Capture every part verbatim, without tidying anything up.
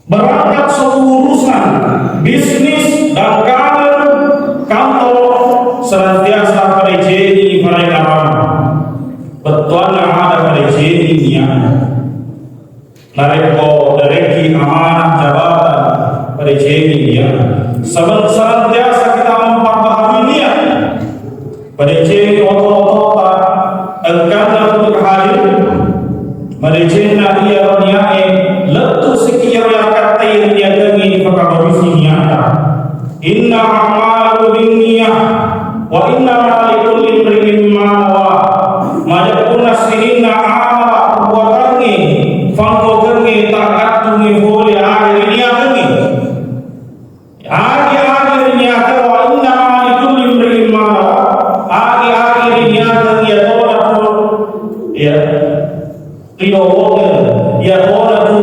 Berangkat suatu urusan bisnis, dagangan, kantor, senantiasa padecengi parekarana. Bettuanna ada padecengi niatna. Narekko darekki amanah jabatan, padecengi niatna. Seben-, senantiasa kita memperbaharui niat. Padecengi oto-otota, engkanna untuk hadir. Madecenna iyaro niae, lettu siki iyaro yakkattai ri niakengnge, dipakabarisi niatta. Inna a'malu binniyah, wa innama likulli imri'in ma nawa. Majeppunna sininna amala perbuatangnge, fangkokengnge, takkattungnge fole aga ri niakengnge. Agi-agi ri niakengnge, wa innama likulli imri'in ma nawa. Agi-agi ri niakengnge, iyatona tu, ya, ridowongeng, iyatona tu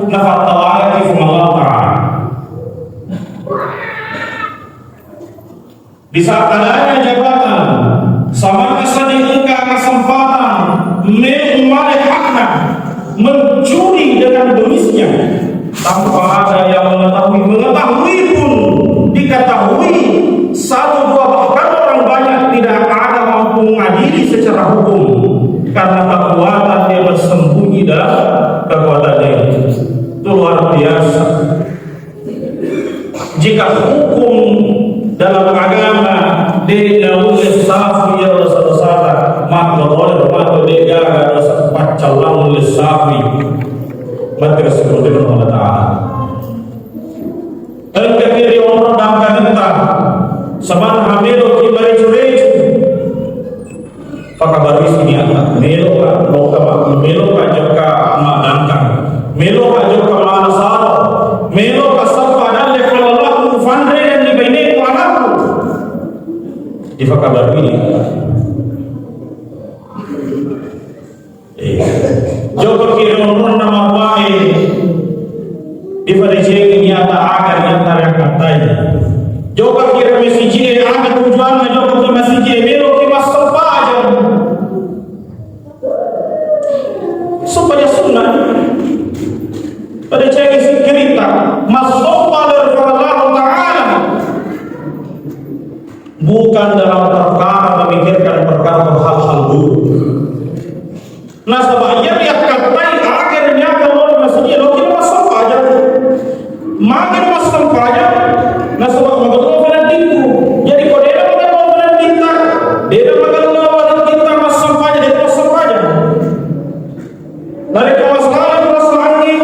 nafattawangekki Puang Allah Ta'ala. Di saat adanya jabatan, samangsa diengka kesempatan me-, male hakna, mencuri dengan bengisnya, tanpa ada yang mengetahui. Mengetahui pun diketahui, satu dua bahkan orang banyak tidak ada mampu mengadili secara hukum karena kekuatan dia bersembunyi dalam kekuatan dia. Itu luar biasa. Jika hukum dalam agama de naulle safu iyaro dosa-dosata, makkorole matu de gaga dosa paccallang nulle safu. Mati Rasulullah Allah Ta'ala. Engka kiri onro dangkanetta, samanna melo ki marecu-recu. Pakabarisi niatta, meloka lokka ma-, meloka jokka madangkang, meloka jokka manasaro, meloka sappa dalle halallaku, fanre dan di baineku anakku. Dipakabarui niatta. Eh, jokka ki ri onronna mabbae, dipadecengi niatta aga niatta riakkattai. Jokka ki ri masijie, aga tujuanna jokka ki masijie, melo ki massempajang. Sempajang sunnah. Padecengi sikkiritta, massompa ri Puang Allah Ta'ala. Bukan dalam perkara memikirkan perkara hal-hal buruk. Nasaba iya riakkattai aga niaga lao ri masijie, lao ki massempajang. Magi massempajang? Nasaba magello penantiku. Jadi ko dena magello penantitta, dena magello penantitta massempajang, dena massempajang. Narekko masalah perasaangnge,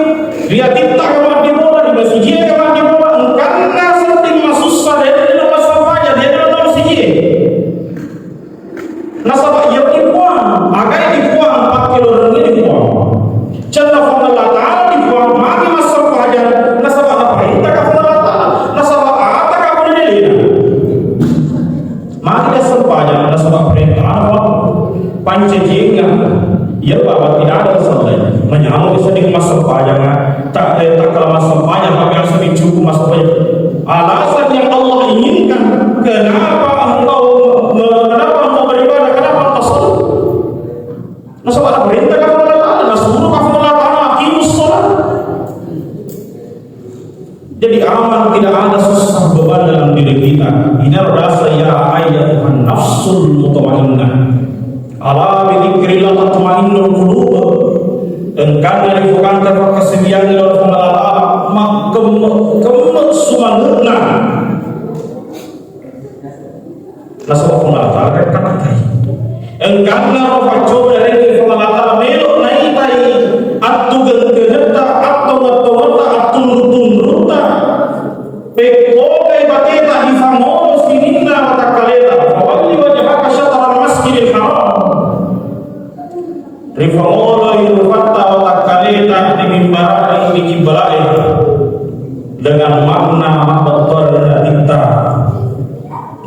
ri atitta ka maddibola, ri masijie ka maddibola, engkanna sedding masussa, de nalo massempajang, de nalo masijie. Nasaba iyaro Puang, agai di Puang, pakkelorengnge di Puang. Cenna Puang Allah Ta'ala di Puang, magi massempajang, nasaba naparenta ka Puang Allah Ta'ala, nasaba ata ka pole de lena. Magi massempajang, nasaba parentana Puang. Pancajiengnga, iya Bapak tidak ada masalah. Manyameng seddi massempajang, tak, eh, tak kalah massempajang, tapi asal dicukup massempajang. Alasan yang Allah inginkan, kenapa engkau, me-, kenapa engkau beribadah, kenapa engkau sholat? Nasaba perintah ka Allah Ta'ala, nasuruh ka Allah Ta'ala, aqimus sholat. Jadi aman, tidak ada susah beban dalam diri kita. Ina rasa ya ayyatuhan nafsul mutmainnah. Ala bi dzikrillah tatmainnul qulub. Engkana dipokanta pakkasiwiyangngi lao ri Puang Allah Ta'ala, makkemme-, kemme sumange'na. Nasaba Puang Allah Ta'ala rekkatai. Engkanna ro paccoba ri Puang Allah Ta'ala melo naitai attugeng-tugengetta, attonget-tongetta, attunru-tunrutta. Pekkokai bateta ifangolo sininna watakkaleta. Fawalli wajhaka syatral masjidil haram. Rifangoloi rupatta watakkaleta ri mimbara'e, ri kibbala'e, dengan makna mabbettuanna atitta.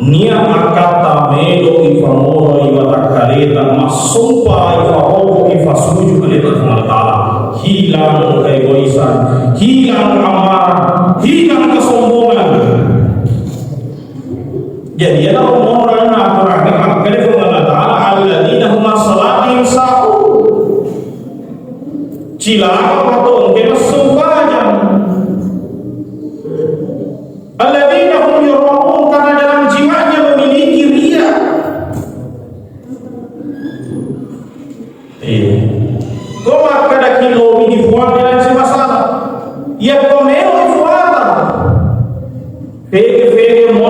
Nia akkatta melo ifangoloi watakkaleta, massompa ifarogo ifasuju aleta Puang Allah Ta'ala. Hilang keegoisan, hilang amarah, hilang kesombongan. Jadi, iyana monroanna Al-Qur'an, makkeda Puang Allah Ta'ala, "Alladzina hum an salatihim sahun." Cilaka pato engka massempajang.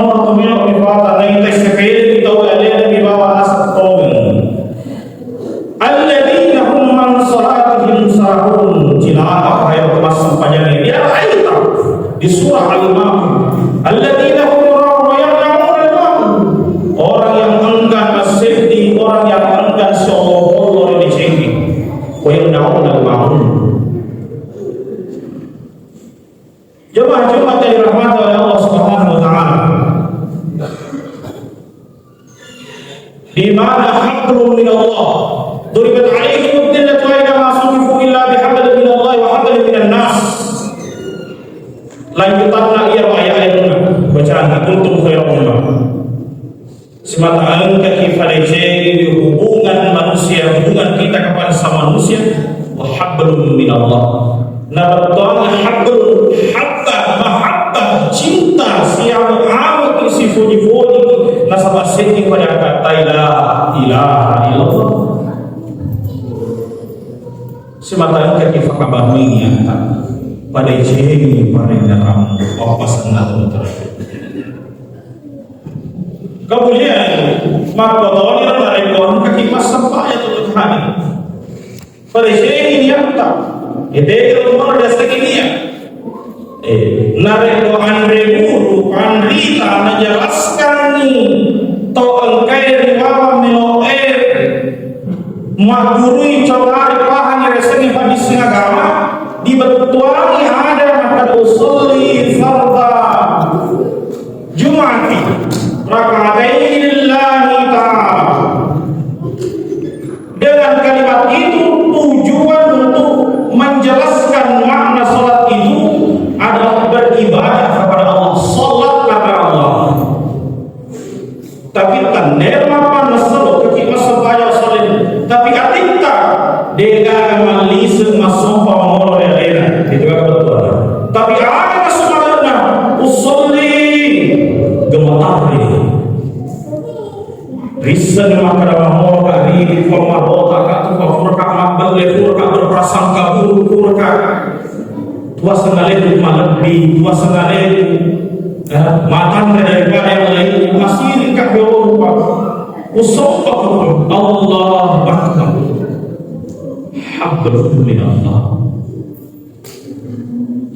Melo mi fata naita sepele mi tau alena mi bawa nasab tongeng. Alladzina hum an salatihim sahun. Cilaka pada pas sempajange. Ya aita di surah Al-Maun. Alladzina hum yura'un wa yamna'un al-maun. Orang yang enggan masseddi, orang yang enggan solo-solo di cengki. Wa yamna'un al-maun. Jemaah Jumat yang dirahmati oleh Allah Subhanahu wa Ta'ala. Di mana hablum minallah. Duribat alaihim dzillatu aina ma suqifu illa bihablin minallah wa hablin minan nas. Lanjutanna iya ayat-ayatna. Bacaan kuntum khaira ummah. Semata engkaki padecengi hubungan manusia, hubungan kita kepada sama manusia, wa hablum minallah. Nah, betul hablum, habbah, mahabbah, cinta, siapa amat isi puji-puji, nasaba seddi pada kata la ilaha illallah. Semata engkaki fakabangi nyata, padecengi parenna kamu, apa senang terakhir. Kemudian, makkotoni narekko engkaki massempajang tu Tuhan. Padecengi niatta. Ede kalau mau dasaki niat. Eh, narekko anre guru, panrita, najelaskanni to engkae riwawang melo e maggurui congare pahang yasengnge paddisseng agama, dibettuangi ada makkeda usolli fardha Jum'ati rak'ataini lillahi ta'ala. Dengan kalimat itu, tujuan untuk menjelaskan makna salat itu adalah beribadah kepada Allah, salat karena Allah. Tapi tandai mappanna selo kaki massempajang salat, tapi atitta degaga malliseng massompa mangolo ri alena. Itu kan betul. Tapi ada semangatnya usolli gemetar. Risseng makkeda mammoro ka ri Puang Makkota ka tu pura ka mabbelle, pura ka berprasangka buruk, pura ka tuaseng aleku malebbi, tuaseng aleku, eh, matanre daripada yang lain, masiri ka berupa. Usompa ko Allahu Akbar. Hablum minallah.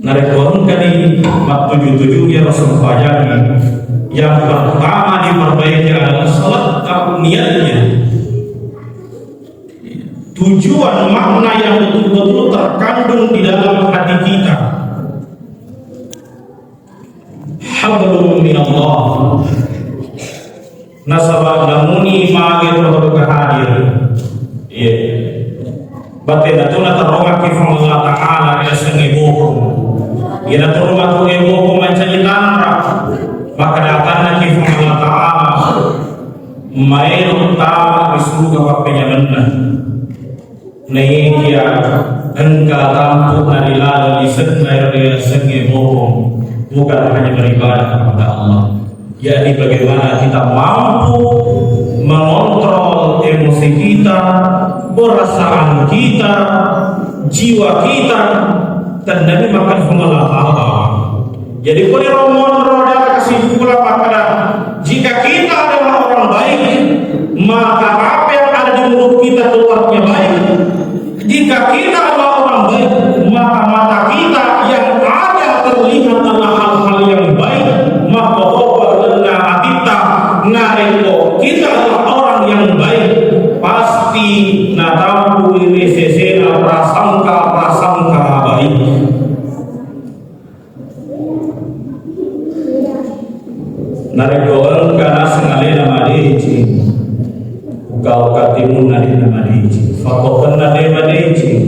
Narekko engkani mattuju-tuju iyaro sempajang, yang pertama diperbaiki adalah salat, niatnya. Tujuan makna yang betul-betul terkandung di dalam hati kita. Hablum minallah. Nasaba namuni mage to hadir. Iya. Batena tu natarongaki Puang Allah Ta'ala yasengnge bohong. Iya, natarongaki bohong mancaji tanra. Maka datangna ki Puang Allah Ta'ala. Maelo tama ri suruga pappenyamenna. Naikia engka tampu'na ri laleng lisenna ero riasengnge bohong, bukan hanya beribadah kepada Allah. Jadi bagaimana kita mampu mengontrol emosi kita, perasaan kita, jiwa kita, tandai makan Allah Ta'ala. Jadi, pole romonro dalam kesimpulan makkeda, jika kita adalah orang baik, maka apa yang ada di mulut kita keluarnya baik. Jika kita adalah orang baik, maka mata kita yang ada terlihat adalah hal-hal yang baik. Maka toba lena atitta, narekko kita adalah orang yang baik, pasti natampu ri sesena prasangka-prasangka baik. Narekko engka naseng alena madeceng, uka-uka timunna de'na madeceng, fakokenna de' madeceng,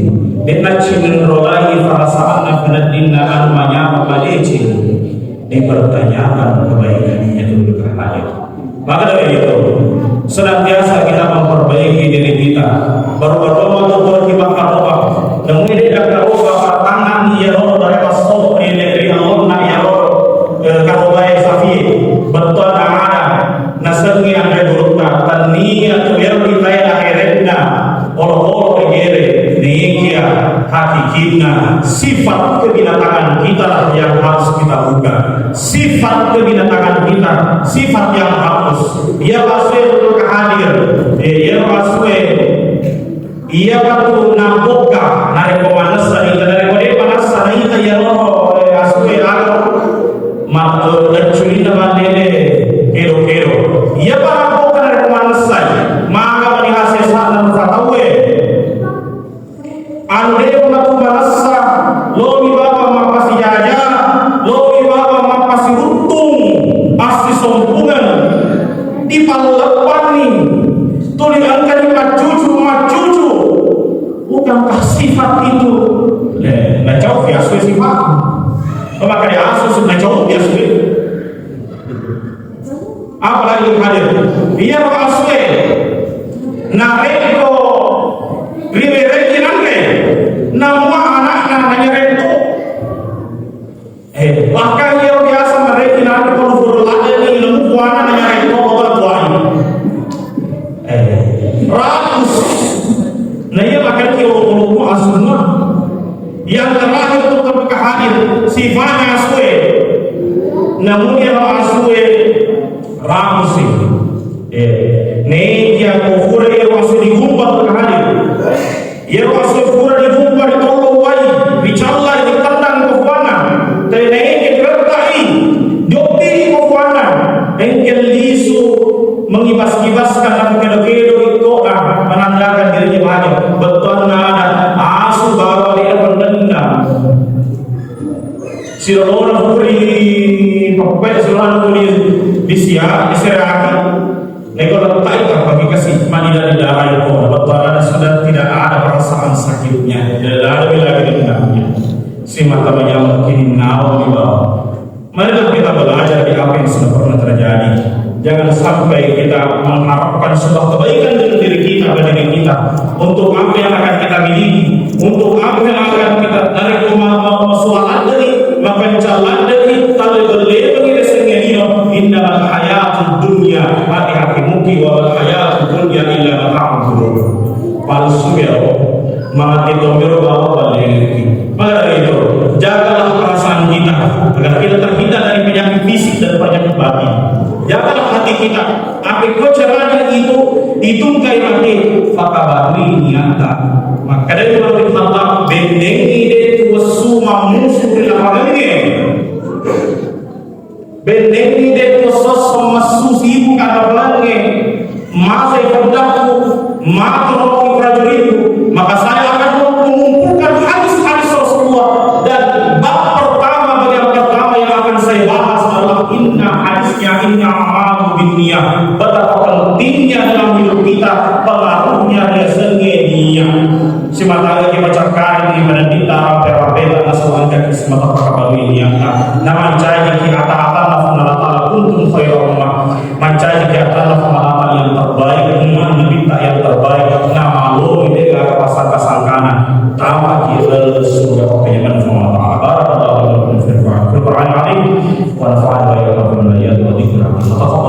de'na cinenrolai perasaanna peneddinna anu manyameng madeceng, dipertanyakan kebaikannya dulu terhadap. Maka dari itu, senantiasa kita memperbaiki diri kita. Baru-baru matu pura ki makkaroba. Namui de' nakkaroba, patanganni iyaro dari passoho ri negeri Allah na iyaro, eh, karobae sapi. Bettuanna ada. Nasengngi anre gurutta. Tania tu ero ditae aherenna. Olo-olo egere. Nikia hakikinna Sifat kebinatangan kita lah yang harus kita buka. Sifat kebinatangan kita, sifat yang harus. Iya, Pak Sir, hadir. Eh, iya, Pak Sir. Iya, Pak, tu nampokka, narekko manessa ita, narekko de manessa ita, iya, lo, eh, asue, aro. Mat-, eh, leccurinna mandede, kedo-kedo. Iya, Pak, nampokka, narekko manessa. Maka mani hasesa na rufa tauwe. Anu de matu manessa, lomi bawang mappasijaja, lomi bawang mappasiruttung, assisompungeng, dipalleppanni, tuli engkani maccucu, maccucu. Bukankah sifat itu? Le, nacau biasa sifat. Maka dia asus nacau biasa. Apalagi hadir. Iya, Pak Aswe. Narekko riwerekki nanre, namua anakna nanyarekko. Eh, bahkan iya biasa narekki nanre, kalau furu ladde ni ilmu kuana nanyarekko, kota tuai. Eh, ratus. Nah, iya, makanya kalau, kalau mau asunna. Yang terakhir untuk terbuka hadir, sifatnya asue. Namun ya asue ramusi. Eh, ne dia kofure ya asue digumpa terbuka hadir. Ya asue kofure digumpa di tolo wai, dicallai, ditendang kofuana. Teneke kertai, jopi kofuana. Engkel lisu mengibas-kibaskan aku kedo-kedo itu, ah, menandakan dirinya bahagia. Betul ada asu bawa dia pendendam. Silolona puri pappek, silolona puri disia, diseraki. Neko letak itu bagi kasih mani dari darah itu. Betul ada sudah tidak ada perasaan sakitnya, tidak ada lagi dendamnya. Si mata menyamar kini nawa di bawah. Marilah kita belajar di apa yang sudah pernah terjadi. Jangan sampai kita mengharapkan sebuah kebaikan dengan diri kita, pada diri kita. Untuk apa yang akan kita miliki, untuk apa yang akan kita tarik rumah, mau soal dari, makan jalan dari, kalau berlebih rasanya dino, innamal hayatud dunya, hati-hati muki, wal hayatud dunya illa mata'ul ghurur. Palsu ya, mati tomiro bawa balik. Maka dari itu, jagalah perasaan kita agar kita terhindar dari penyakit fisik dan penyakit batin. Jagalah hati kita. Apa kau caranya itu ditungkai mati, fakabarui niatta. Maka dari itu Allah, bendengi de tuasu mamusu di lapangan ini. Bendengi de tuasu massu sibuk ada pelangi. Masai peddaku, matoroki prajuritku, maka saya akan mengumpulkan hadis-hadis Rasulullah. Dan bab pertama, bagian pertama yang akan saya bahas adalah inna hadisnya, inna amalu binniyah. Betapa pentingnya dalam hidup kita pengaruhnya riasengnge niat. Simatangaki macakkari di manennitta rampe-rampeta nasu angkaki simata pakabalui niatta. Namancaji ki ata-atanna Puang Allah Ta'ala, kuntum khaira ummah. Mancaji ki ata-atanna Puang Allah Ta'ala yang terbaik, umat Nabitta yang terbaik. Namaloi de gaga pasangka-sangkana. Tamaki laleng surga pappenyameng Puang Allah Ta'ala. Barakallahu lakum fil Qur'an, fil Qur'anil azim. Wa nafa'ani wa iyyakum bima fihi minal ayati wa dzikril hakim.